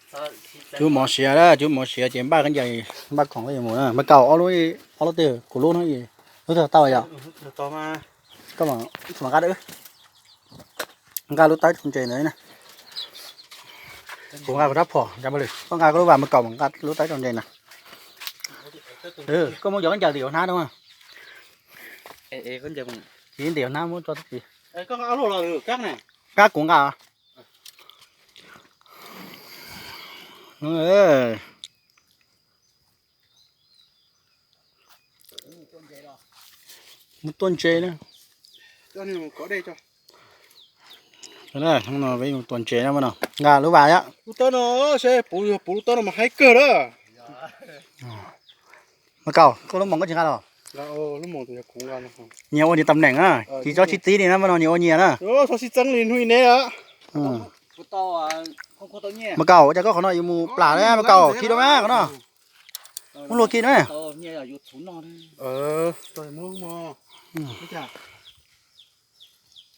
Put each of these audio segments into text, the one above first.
Cub mov siav, cub mov siav ces npaj khaub ncaws, npaj khoom mus na. Mas kaum ob lub, ob lub twg kuv lub no, lub twg tau yom? Koj mam nqa, nqa lub tawb rau ntses ntawd na. Kuv nqa kuv rab phom, koj nqa koj lub vas, mas kaum mam nqa lub tawb rau ntses na. Koj muab cov khaub ncaws tim yuav hnab no. Tsis ntim yuav hnab muab tso tib si. Kab kuv nqa. Mus tua ntses na. Mus tua ntses na, nqa lub vas yom. Puv lub tawb no mas haib kawg na. Mas kaum koj lub moos koj tsis nqa los? Nyias ua nyias tam neem na, tsis txhob sib txib li na, mas no nyias ua nyias na. Mas kaum cas koj qhov no yuav mus plam na, mas kaum khi rau mas qhov no. Muab luag khi na.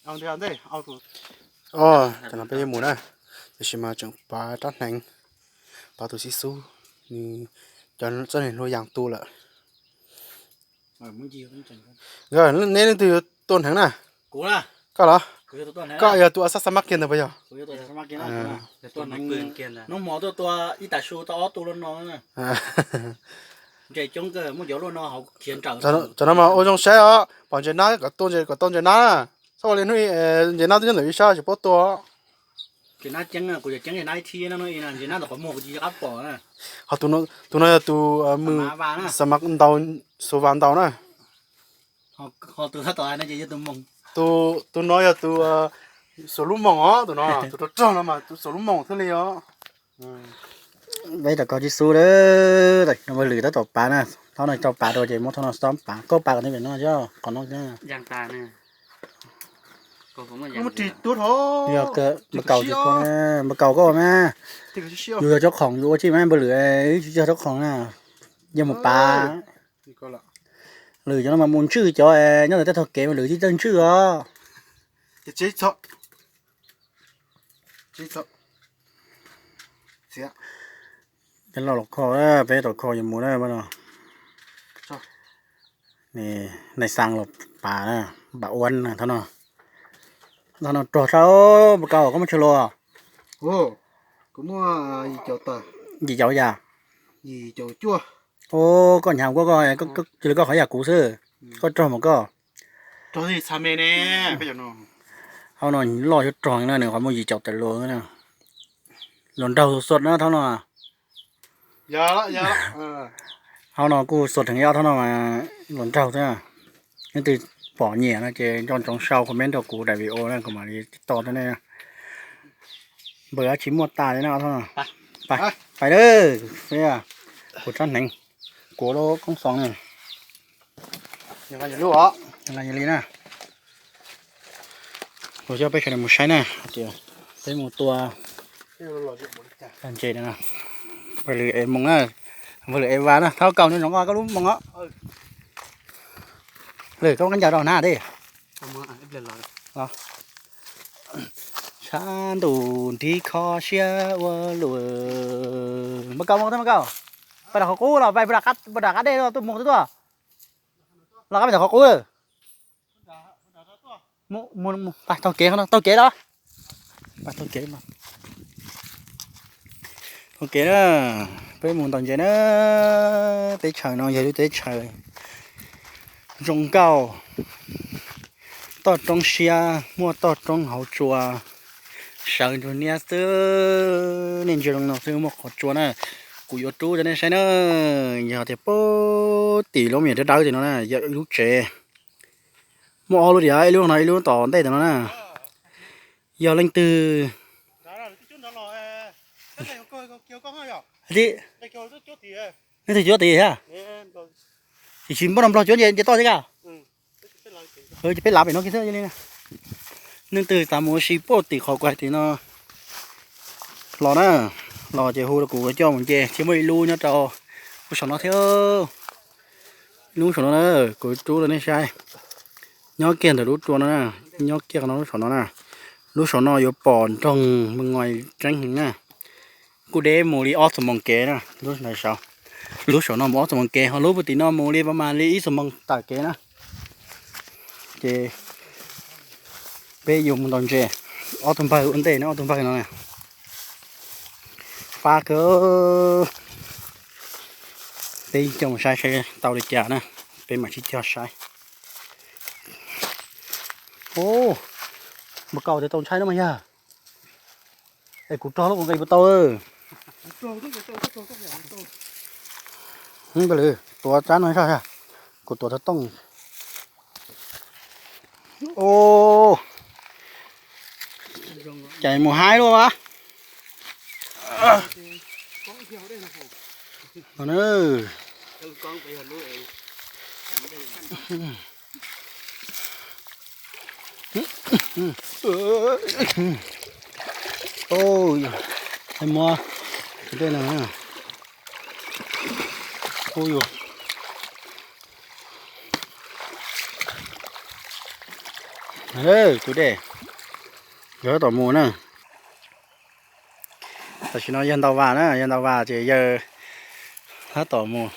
Tam no peb yuav mus na, tiam sis mas tseem pav rab hneev, pav tus xib xub, nws cov txoj niag hlua yas tu lawm. Neb leej twg yuav tua hneev na? Koj los? Koj yog tus xab xab mab kiag ntawd puas yog? Cov no mas ua zoo saib os, pom ntses nab kom tua ntses kom tau ntses nab na. Txhob ua li hnub ntses nab twb nyob ntawm ib sab tsis paub tua. Ho tus no yog tus mws xab mab ntau, xuas vas ntau na. Tus no yog tus xuas lub moos os, tus no tus rog rog no mas tus xuas lub moos thiaj li os. Peb rov koj tsib xub lawm, lwm tab tom pav na, thaub no tau pav rau ces muab thaub no txhob pav, koj pav kom tej pem no, qhov no. Yog npawg kaus, npawg kaus koj mas, yus yog tsob khoom yus ua tsis mas npawg lwm wb tsis yog tsob khoom na, yog mus pav. Lwm cov no mas mus ntswj cov nyob ntawm tej tog kev mas lwm tsis txawj ntswj os. Cov laus los kho, peb tau kho yuav mus na. Nais xaa los pav, pav uab na, thaub no, thaub no rog tau, npawg kaus koj muab tsawg lus? Yim caum yam. Koj hnyav koj, cia li koj qhov yam kuv xwb, koj rog mas koj. Thaub no loj yuav rog na, nws qhov muaj yim caum tawm lus, luas nraug xuas na thaub no. Thaub no kuj xuas dheev ib ob thaub no mas luas nraug xwb. Leej twg pom nyiam no ces nco ntsoov sau comment rau kuv daim video na kuv mam li tij toj rau nej. Npawg dab tsi muaj tas li na thaub no. Pais, pais lawm, kuv rab hneev, kuv lub koob xoos na. Nqa li na. Kuv coj peb sawv daws mus saib na, hais tias peb mus tua ntses na. Npawg lwm ev moos na, npawg lwm ev vas na, thaub kaus nyob zoov koj lub moos os. Lwm koj muab khaub ncaws rau hnav thiab. Tshav ntuj nrig kho siab ua luaj. Npawg kaus, npawg kaus, pais nram qhov qub los pais nram qab dej los tuaj mus twb tuaj. Los qab pais nram qhov qub. Taug kev, taug kev los. Taug kev, taug kev na, peb mus ntaus ntses na. Teb chaws no yog lub teb chaws zoo nkauj, toj roob siab, muaj toj roob hauv tsua, sawv nrug niab xwb. Nej ntsia zoo no xwb muaj qhov tsua na. Kuv yuav rub rau nej saib na, yog tias pem tim lub me nyuam dawb dawb tim no na yog ib lub tsev. Muaj ob lub tias, ib lub no ib lub tom ntej tim no na. Yog leej twg, leej twg cuab tim thiab? Tsis tsis npaj no nplog cuab nce toj thiab ka. Ces peb lav pem no kiag xwb li. Leej twg xav mus ua si pem tim qhov kuv hais tim no los na, los ces hu rau kuv coj mus nce thiab. Muaj ib lub nyob rau lub saum no thiab, lub saum no na, kuv rub rau nej saib. Nyob kiag ntawm lub tsua no na, nyob kiag no lub saum no na. Lub saum no yuav pom nroog Meej Ngoi tseeb heev na. Kuj deb mus li ob xuab moos kev na, lub saum no mus ob xuab moos kev, ho lub puag tim no mus li pab mas li ib xuab moos tawm kev na. Ces peb yuav mus ntaus ntses, ob tug npawg ua ntej no, ob tug npawg no na. Fab kawg. Peb coj mus saib saib tau li cas na, peb mam sib cog saib. Npawg Kaus tias tau ntshai no mas yog. Es kuv rog lub kuv nqis puas tau? Tuav tsab no zog, kuv tuav tau tooj. Cas mus haib luaj as. Muab tej no, ub, yus, tus dej, yog tab tom mus na. Tam sim no yawg ntaus vas na, yawg ntaus vas ces yawg tab tom mus.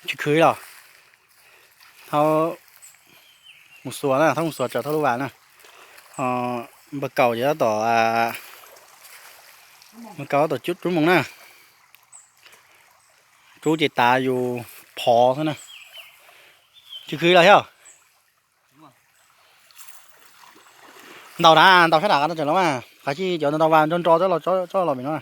Tsis khwv los, thaub mus xuas na, thaub mus xuas tso thaub lub vas na. Npawg Kaus ces tab tom, npawg Kaus tab tom cub rub moos na. Rub ces tav yus phov xwb na. Tsis khwv los thiab. Ntaus na, ntaus sab dam no tseem los mas, qhov tsis cov ntaus vas nro nro tsob los pem no.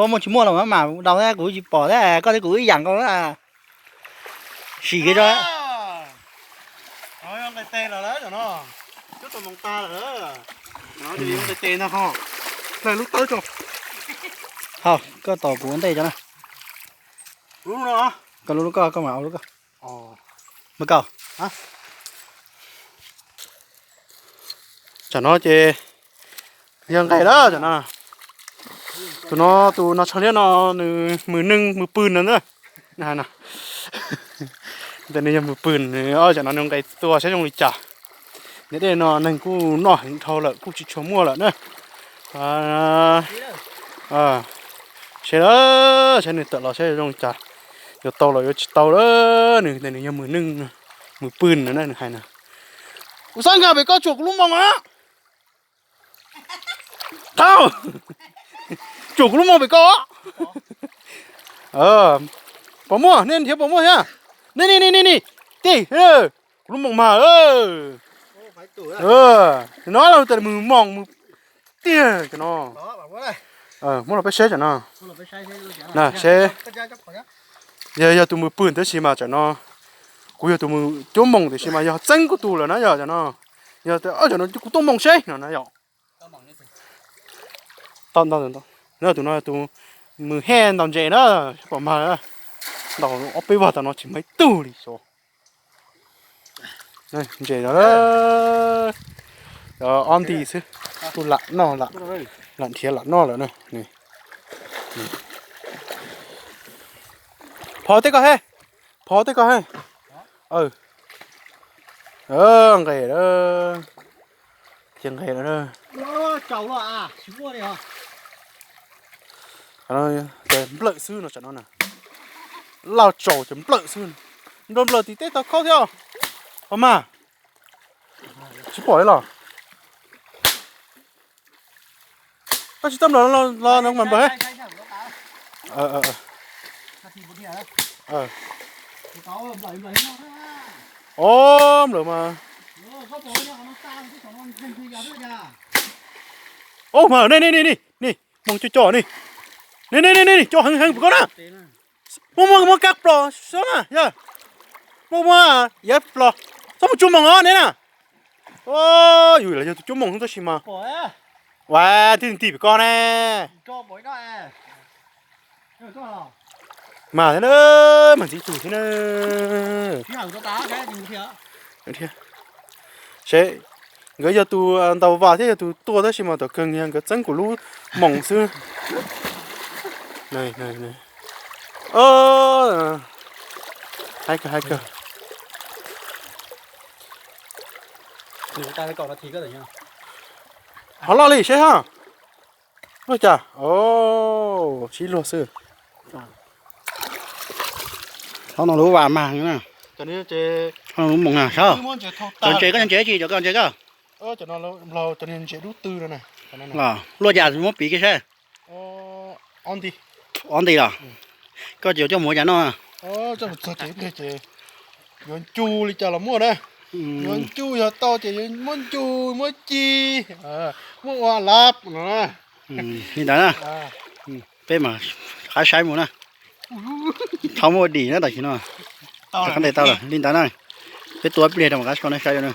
Muaj tsis muaj los mas daus thiab, kuv tsis pom thiab, koj thiab kuv ib yam nkaus na. Sim kiag tso. Koj tos kuv ua ntej tso na. Koj lub lub koj, koj mam ua lub koj. Npawg Kaus, tsam no ces yog nqes lawm tsam no. Tus no, tus no tsho liab no nws mws neeg mws pw no ntag. Nws yog mws pw, tsam no nws nqes tuaj saib zoo li cas. Nws dej no neeg kuj noj heev dhau lawm, kuj tsis tshua muaj lawm na. Seb, saib nws tawm los saib zoo li cas, yuav tau los yuav tsis tau lawm. Nws, nws yog mws neeg, mws pw no na, nws hais na. Kuv xav nkag pem koj tsuam kuv lub moos a. Thaub, tsuam kuv lub moos pem koj. Pom muaj, nej nrhiav pom muaj thiab. Nej, nej, nej, nej, nej, tij, kuv lub moos mas. No los tas mws moos mws tiag no. Muab los peb seb tsam no. Na seb, yog, yog tus mws pw tab sis mas tsam no kuv yog tus mws cuab moos tiam sis mas yog txeeb kuv tus lawm na yog tsam no. Yog tsam no kuv tuaj moos seb no na yog. Tus no tus mws hej ntaus ntses na, pom mag, ntaus ob peb vag tas no tsis mag ib tug li xyov. Ntses no ob nti xwb, kuj lam noj, lam nrhiav lam noj lawm na. Phov tej ko he, phov tej ko he. Nqes, nqes lawm. Nplawm xwb no tsam no na. Lauj, tsaus ces nplawm xwb. Nplawm nplawm tim teb tau khaub thiab. Pom mas, tsis pom li los. Koj tsis txawj nplawm los no mas npawg he. Ob nplawm mas. Ub, mas nej, nej, nej, nej, moos cov cov ni. Nej, nej, nej, nej, cov heev heev pem koj na. Muaj, muaj, muaj kab plos xwb na yog. Muaj, muaj yav plos. Txhob mus cuab moos os nej na. Yus los yog tus cuab moos xwb tab sis mas. Ua, tij ntim pem koj ne. Mas thiab na, mas ntxiv tus thiab na. Seb, nkawd yog tus ntaus vas thiab yog tus tua tab sis mas tom kawg yog nkawd txeeb kuv lub moos xwb. Haib kawg, haib kawg. Nws tas kaum nas this koj tawm nyob. Ho loj li seb ho. Luaj cas? Sib luag xwb. Thaum no lub vas mag na. Lub moos na, saib. Cov ntses koj ntses tsi, cov koj ntses koj. Luaj cas muab piv kiag saib. Ob nti los? Koj ces coj mus ua cas noj? Yuav ncu li cas los muaj na. Yuav ncu yog tau ces yuav muab ncu, muab ci, muab ua lab no. Li ntawd na. Peb mas qab saib mus na. Thaum muaj dim na tam sim no. Qab ntes tau lawm li ntawd na. Peb tua ib pliag rau mam qab so nej saib na.